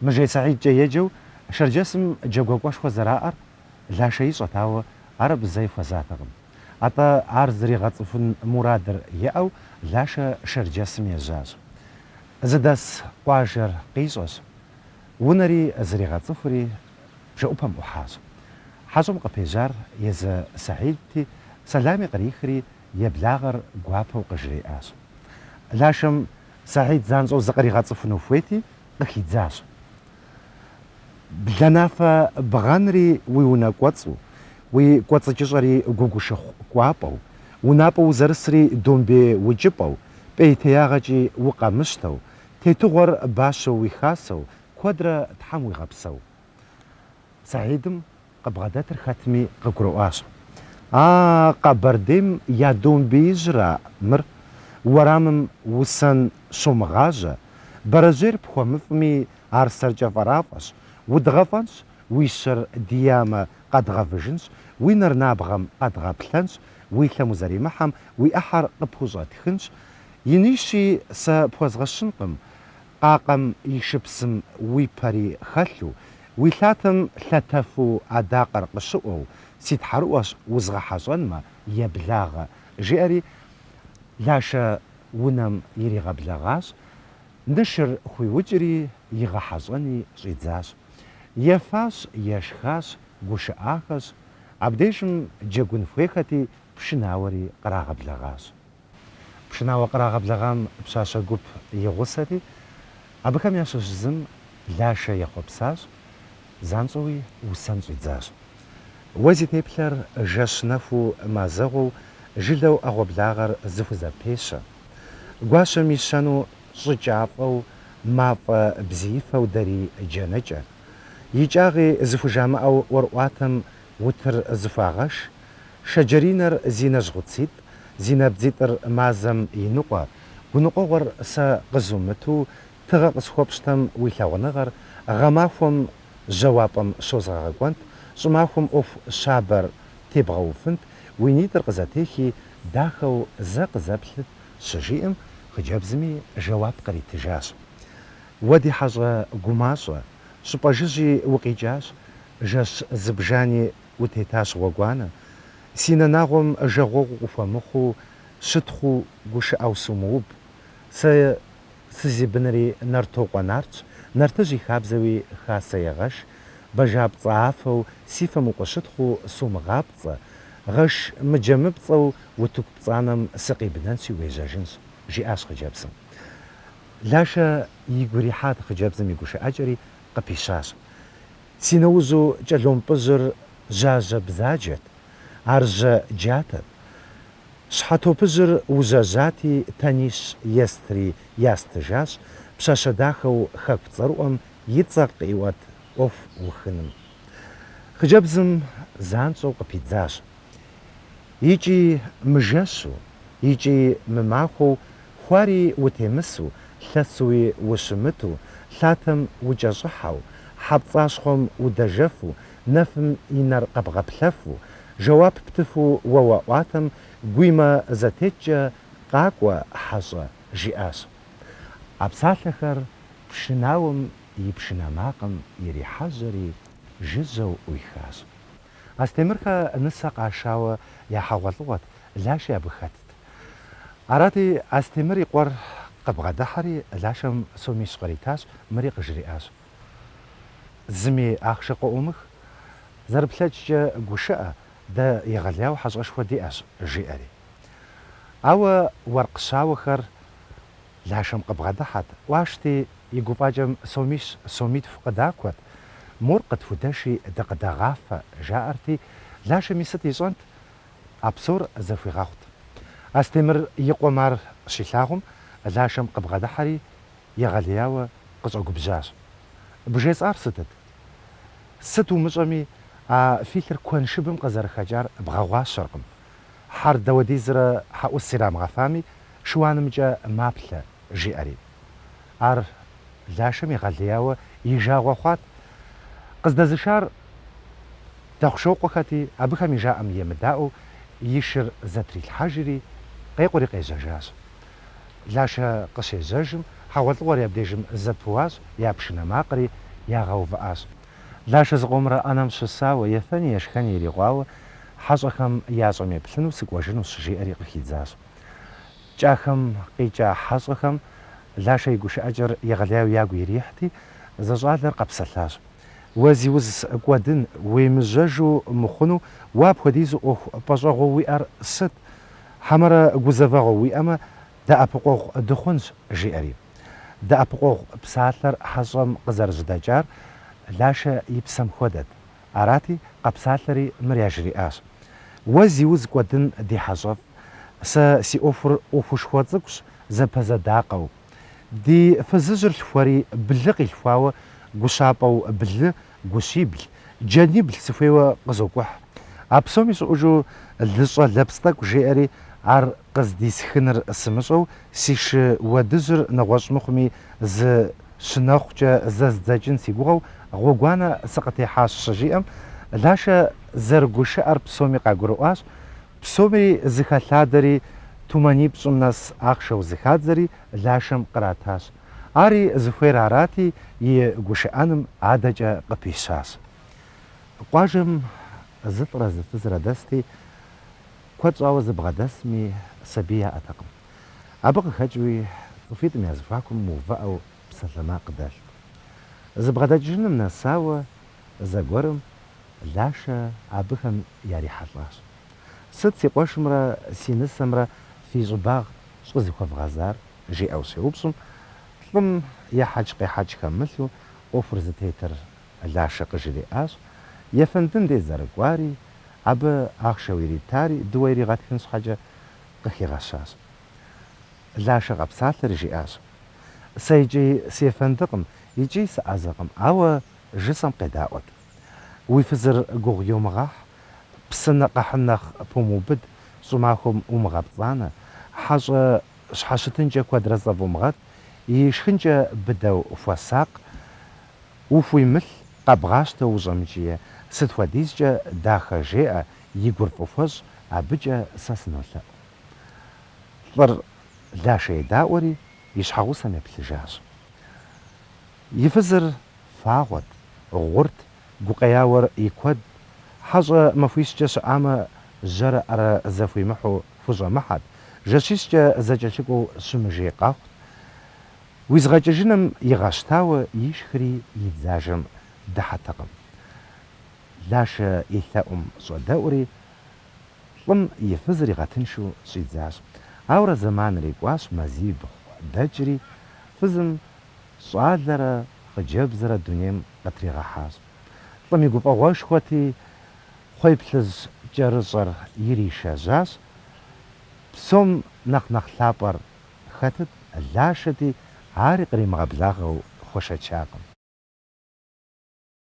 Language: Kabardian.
Мыжей Сэгьидкӏэ еджэу Шэрджэсым джэгуакӏуэшхуэ зэраӏэр Лашэ ищӏэт, ауэ ар абы зэи хуэзатэкъым. Атӏэ ар зригъэцӏыхун мурадыр иӏэу Лашэ Шэрджэсым ежьащ. Зыдэс къуажэр къищӏэщ, унэри зригъэцӏыхури, бжэӏупэм ӏухьащ. Хьэщӏэм къыпежьар езы Сэгьидти, сэлами кърихри, еблагъэр гуапэу къыжриӏащ. Лашэм Сэгьид занщӏэу зыкъригъэцӏыхуну хуейти, къыхидзащ. Бланафэ бгъэнри уи унэ кӏуэцӏу, уи кӏуэцӏыкӏыщӏэри гуэгушыхъу кӏуапӏэу, унапӏэ узэрысри домбей укӏыпӏэу, пӏейтеягъэкӏи укъэмыщтэу, тетыгъуэр бащэу уи хасэу, куэдрэ Тхьэм уигъэпсэу. Сэгьидым къыбгъэдэтыр хэтми къыгурыӏуащ. А, Къэбэрдейм я домбеижьра мыр? Уэрамым усэн щомыгъажьэ, бэрэжьейр пхуэмыфӏми, ар сэркӏэ фӏэрафӏэщ, удгъэфӏэнщ, уи щэр диямэ къэдгъэвыжынщ, уи нэр набгъэм къэдгъэплъэнщ, уи лъэм узэримыхьэм уи ӏыхьэр къыпхущӏэтхынщ, инищи сэ пхуэзгъэщынкъым, къакъэм и шыпсым уи пэри хэлъу, уи лъатэм лъэтэфу адакъэр къыщыӏуэу, си тхьэрыӏуэщ узгъэхьэщӏэнмэ, еблагъэ, жиӏэри Лашэ унэм иригъэблэгъащ, нышыр хуиукӏри игъэхьэщӏэни щӏидзащ. Ефащ, ешхащ, гушыӏахэщ, абдежым джэгун хуейхэти, пшынауэри кърагъэблэгъащ. Пшынауэ кърагъэблэгъам пщащэ гуп и гъусэти, абыхэм ящыщ зым Лашэ ехъуэпсащ, занщӏэуи усэн щӏидзащ. Уэ зи теплъэр жэщ нэхуу мазэгъуэу жылэу ӏэгъуэблагъэр зыхузэпещэ. Гуащэм и щэну щӏыкӏафӏэу мафӏэ бзиифэу дарий джанэкӏэ. Икӏагъи зыхужамыӏэу ӏуэрыӏуатэм утыр зыхуагъэш, Шэджэринэр зи нэжьгъуцитӏ, зи набдзитӏыр мазэм и ныкъуэ, гуныкъуэгъуэр сэ къызумыту, тыгъэ къысхуэпщӏтэм уи лъагъуныгъэр гъэмахуэм жьауапӏэм щозгъэгъэкӏуэнт, щӏымахуэм ӏуэху щабэр тебгъэуфынт, уи нитӏыр къызэтехи, дахэу зэ къызэплъыт, щыжиӏэм, хъыджэбзми жэуап къритыжащ. Уэ ди хьэщӏэ гумащӏэ, щӏыпӏэ жыжьи укъикӏащ, жэщ зыбжани утетащ гъуэгуанэ. Си нэ нагъуэм жагъуэгъу укъыхуэмыхъуу, щытхъуу гушыӏэу сумыуб. Сэ сызибынри Нартокъуэ нартщ, нартыжь и хабзэуи хасэ егъэш, бажапцӏафэу си фэм укъыщытхъуу сумыгъапцӏэ, гъэш мыджэмыпцӏэу утыку пцӏанэм сыкъибнэнщи уежьэжынщ, жиӏащ хъыджэбзым. Лашэ игу ирихьат хъыджэбзым и гушыӏэкӏэри, къыпищащ. Си нэужьу кӏэломпӏыжьыр жьажьэ бзаджэт, ар жьэ джатэт. Щхьэтопыжьыр ужьэжьати, тэнищ естри ястыжащ, пщащэ дахэу хэку цӏэрыӏуэм и цӏэ къиӏуэт ӏуэху ухыным. Хъыджэбзым занщӏэу къыпидзащ. Икӏи мыжэщу, икӏи мымахуэу хуари утемысу, лъэсуи ущымыту, лъатэм укӏэщӏыхьэу, хьэпцӏащхъуэм удэжэфу, нэфым и нэр къэбгъэплъэфу, жэуап птыфу уэ уаӏуатэм гуимэ зэтеткӏэ къакӏуэ, хьэщӏэ, жиӏащ. А псалъэхэр пшынауэм и пшынэ макъым ирихьэжьэри, жыжьэу ӏуихащ. Астемырхэ нысэ къашауэ я хьэгъуэлӏыгъуэт, Лаши абы хэтт. Арати, Астемыр и къуэр къыбгъэдыхьэри, Лашэм сомищ къритащ, мыри къыжриӏащ. Зыми ахъшэ къыӏыумых, зэрыплъэкӏкӏэ гушыӏэ, дэ егъэлеяуэ хьэщӏэшхуэ диӏэщ, жиӏэри. Ауэ уэркъ щауэхэр Лашэм къыбгъэдыхьэт, ӏуашти, и гуфӏакӏэм сомищ, сомитху къыдакуэт, мор къытхудэши дыкъыдэгъафэ, жаӏэрти, Лашэми сыт ищӏэнт, а псор зэхуигъэхъут. Астемыр и къуэм ар щилъагъум, Лашэм къыбгъэдыхьэри, егъэлеяуэ къыщӏэгубжьащ. Бжесӏар сытыт? Сыт умыщӏэми, а фи лъыр куэншыбым къызэрыхэкӏар бгъэгъуащэркъым. Хьэр дауэдизрэ хьэӏус ирамыгъэфами, шыуанымкӏэ маплъэ, жиӏэри. Ар Лашэм егъэлеяуэ и жагъуэ хъуат. Къыздэзышар Дэхъушокъуэхэти, абыхэм и жаӏэм емыдаӏуэу и шыр зэтрилъхьэжри, къекъури къежьэжащ. Лашэ къыщежьэжым, хьэгъуэлӏыгъуэри абдежым зэпыуащ, я пшынэ макъри ягъэувыӏащ. Лашэ зыкъомрэ ӏэнэм щысауэ, ефэни ешхэни ирикъуауэ, хьэщӏэхэм ящӏэм еплъыну сыкӏуэжынущ, жиӏэри къыхидзащ. Кӏахэм къикӏа хьэщӏэхэм Лашэ и гушыӏэкӏэр егъэлеяуэ ягу ирихьти, зы щӏалэр къэпсэлъащ. Уэ зи уз кӏуэдын, уемыжьэжу мыхъуну, уэ апхуэдизу ӏуэху пӏэщӏэгъуэу уиӏэр сыт? Хьэмэрэ гузэвэгъуэ уиӏэмэ, дэӏэпыкъуэгъу дыхъунщ, жиӏэри. Дэӏэпыкъуэгъу псалъэр хьэщӏэм къызэрыжьэдэкӏар Лашэ и псэм хуэдэт. Арати, къэпсалъэри мыр яжриӏащ. Уэ зи уз кӏуэдын ди хьэщӏэфӏ, сэ си ӏуэхур ӏуэхушхуэ цӏыкӏущ, зэпэзэдакъэу. Ди фызыжьыр лъхуэри, блы къилъхуауэ, гущапӏэу блы, гущибл, джанибл сыхуейуэ къызокӏухь. А псом ищӏыӏужу лыщӏэ лэпс тӏэкӏу жеӏэри, ар къыздисхыныр сымыщӏэу, си шы уэдыжьыр нэгъуэщӏ мыхъуми зы щынэхъукӏэ зэздзэкӏын си гугъэу гъуэгуанэ сыкъытехьащ, щыжиӏэм, Лашэ зэрыгушыӏэр псоми къагурыӏуащ, Псоми зыхэлъадэри, тумэнипщӏым нэс ахъшэу зыхадзэри Лашэм къратащ. Ари зыхуейр арати, и гушыӏэным адэкӏэ къыпищащ. Къуажэм зылӏрэ зы фызрэ дэсти, куэд щӏауэ зыбгъэдэсми, сабий яӏэтэкъым. Абы къыхэкӏыуи цӏыхуитӏым я зэхуакум мыувыӏэу псалъэмакъ дэлът. Зыбгъэдэкӏыжыным нэсауэ, зэгуэрым Лашэ абыхэм ярихьэлӏащ. Сыт си къуэшымрэ си нысэмрэ фи щӏыбагъ щӏызыхуэвгъэзар? жиӏэу щеупщӏым, лӏым ехьэкӏ-къехьэкӏ хэмылъу ӏуэхур зытетыр Лашэ къыжриӏащ, ефэндым дей зэрыкӏуари, абы ахъшэу иритари дыуэ иригъэтхын щхьэкӏэ къыхигъэщащ. Лашэ къэпсалъэри жиӏащ, Сэ икӏи сыефэндыкъым, икӏи сыӏэзэкъым, ауэ жысӏэм къедаӏуэт. Уи фызыр гугъу йомыгъэхь, псы къэхьын нэхъ пумыубыд, щӏымахуэм умыгъэпцӏанэ, хьэщӏэ щхьэщытынкӏэ куэдрэ зэфӏумыгъэт, и шхынкӏэ быдэу хуэсакъ, ухуимылъ, къэбгъащтэу ущӏэмыкӏие, сыт хуэдизкӏэ дахэ жеӏэ, и гур фӏы хуэщӏ, абыкӏэ сэ сынолъэӏу. Лӏыр Лашэ едаӏуэри, и щхьэгъусэм еплъыжащ. И фызыр фагъуэт, гъурт, гукъеяуэр и куэдт, хьэщӏэ махуищкӏэ щыӏамэ, жьэрэ ӏэрэ зэхуимыхьу хущӏэмыхьэт, жэщищкӏэ зэкӏэлъыкӏуэу щымыжей къэхъут. Уизгъэкӏыжыным игъэщтауэ ишхри и дзажэм дыхьэтэкъым. Лашэ и лъэӏум щӏэдэӏури, лӏым и фызыр игъэтыншу щӏидзащ. Ауэрэ зэманри кӏуащ, мазибгъу дэкӏри, фызым Щӏалэрэ хъыджэбзрэ дунейм къытригъэхьащ. Лӏым и гуфӏэгъуэшхуэти, кхъуейплъыжь кӏэрыщӏэр иришэжьащ. Псом нэхъ нэхъ лъапӏэр хэтыт, Лашэти, ари къримыгъэблагъэу хуэшэчакъым.